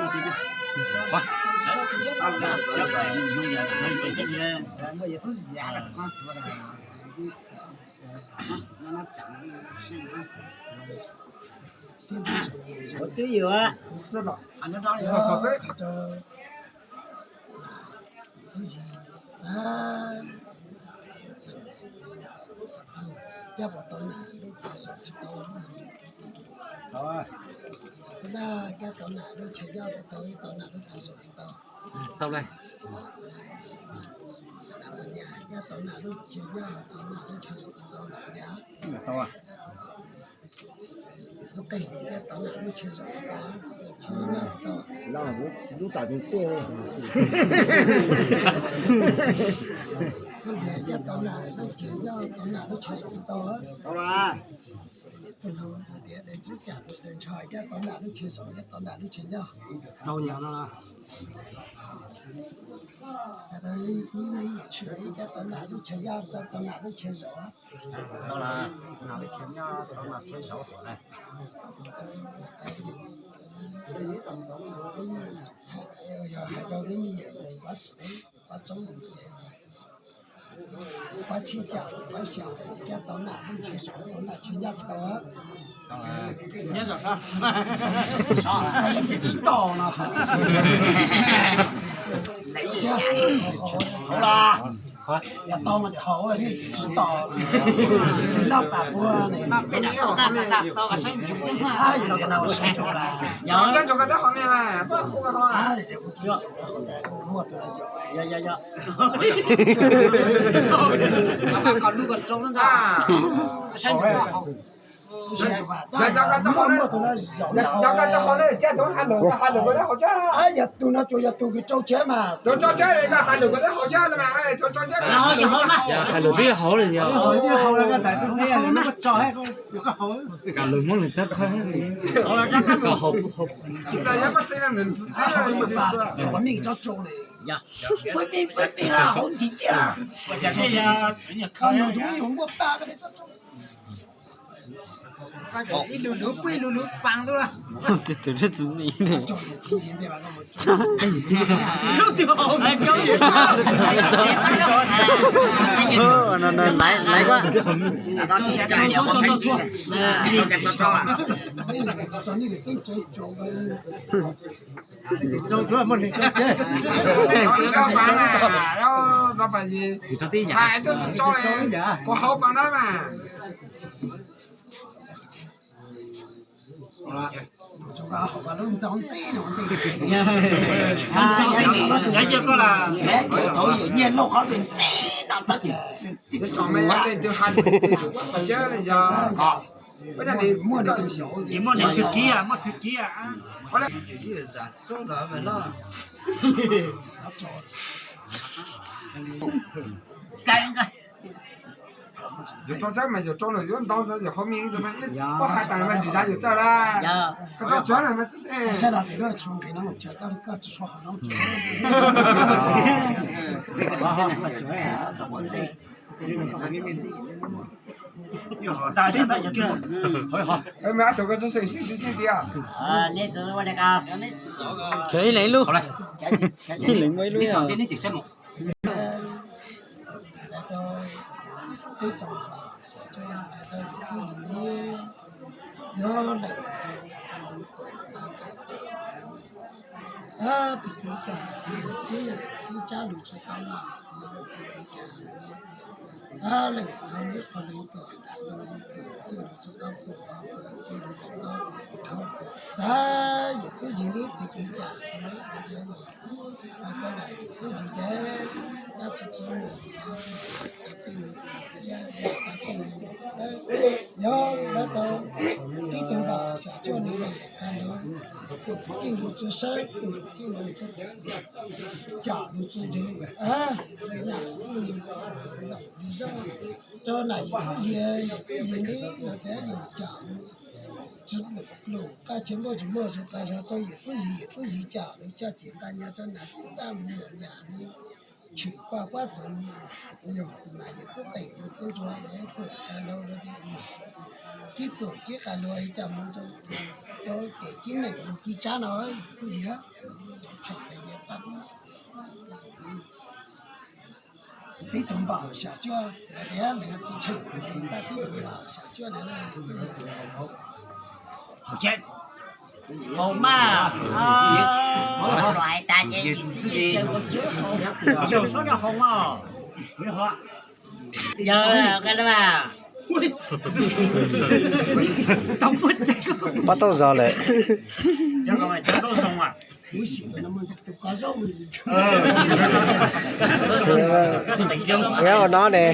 Ua twb yus a. Txib cab pom tau nam lub tag zog tsis tau. Txib dab cab tau nam lub chaw nyob tsis tau, ib tau nam lub tag zog tsis tau. Tau le. Cab tau nam lub chaw nyob, tau nam lub chaw zog tsis tau nam nyab. Txib qeej cab tau nam lub chaw zog tsis tau, chaw nyob tsis tau. Lub tam tseem tiaj. Txib ntiav cab tau nam lub chaw nyob, tau nam lub chaw zog tsis tau. Txij hlub tias dej tsib cam dej ntsho cab tau nam lub chaw zog, cab tau nam lub chaw nyob. Tau nyab no. Tau nam lub chaw nyob, tau nam lub chaw zog. Tau nam lub chaw nyob, tau nam chaw zog. Yog hais rau lub me nyuam pov xwm pov tsoob, pov tsib cam pov xya, cab tau nam lub chaw zog, tau nam chaw nyob tsis tau. Nyob zog, tsis tau no. Hauv los? Yog tau no ces hauv, nej tsis tau. Loj pam puag ne. Yog no saib tso las. Saib tso koj twb hauv ne. Muaj tus no yog. Cov koj cov hauv ne, cab tau ha lus, koj ha lus koj twb hauv tshab. Yog tus no tsuas yog tus kws rau tshab mas. Rau tshab li koj ha lus koj twb hauv tshab no mas. Yog ha lus twb hauv li yog. Kam lus muab nws tab qhab li. Kom hauv, hauv. Hauv me tsob tsoo li. Hauv nti tiag. Ib lus lus pub ib lus lus paas ntuj. Tus tus rab txum ni. Lub twg hauv? Laiv, laiv kuab. Hais tuaj tso, kuv hauv pas no mas. Nyiaj lauj qhov twg ntxim no tab sis muaj nws tus yauv, muaj nws tus kiv, muaj tus kiv. Yus tso tshab mas yus tso lawm yuav ntau ntawd yus hauv me ntawd mas ib pob hais tas mas yus zam yus txawj lawm. Koj tso tsuav lawm mas txwj seb. Saib no ces lub tshuav nqis no mus tsaws koj, koj tsis tshua haum no. Ab tug koj txoj seem sib tib sib tiag. Khaws ib leeg ib lub. Ib leeg muaj ib lub. Hais tau teb tsaus ntuj, hais tau yawm txiv yim li, yog leej twg pib kev cai, pib tsab lus tsis tau los, pib kev cai, leej twg nyob qhov leej twg, tsis lus tsis tau pom, tsis lus tsis tau dhau, yawm txiv yim li pib kev cai, hais tau yawm txiv yim ces dab tsi tsis muaj, yog peb tau txib txeev npam xya cuaj nws los yam qha nrov, txij lus tsis saib, txij lus tsis cam lus tsis ntseeg, li nam ib lus lom li zog, rau nam yawm txiv yim, yawm txiv yim li los tias yus cam lus tsis lus qaj tsis muaj tsis muaj tsis qaj zog rau yawm txiv yim, yawm txiv yim cam lus coj cim nqa nyas rau nam txiv dab mus luam yam li. Tshwm kuaj kuab xwm yog nas yim txwb qees lug txwb ntsuag, yog ib txwm qas lug lug tib txwm kib qas lug ib caj moog rua cov kev kib neeg lug kib tsab no txwj yig. Tshwm le yog pab tib tug npaum xya cuaj, lawv tias lawv tsis tshwm, pab tib tug npaum xya cuaj na. Hau mas, hais tas ces yog sab noj hau mas. Yog, pab tau zog lawm. Ua no ne.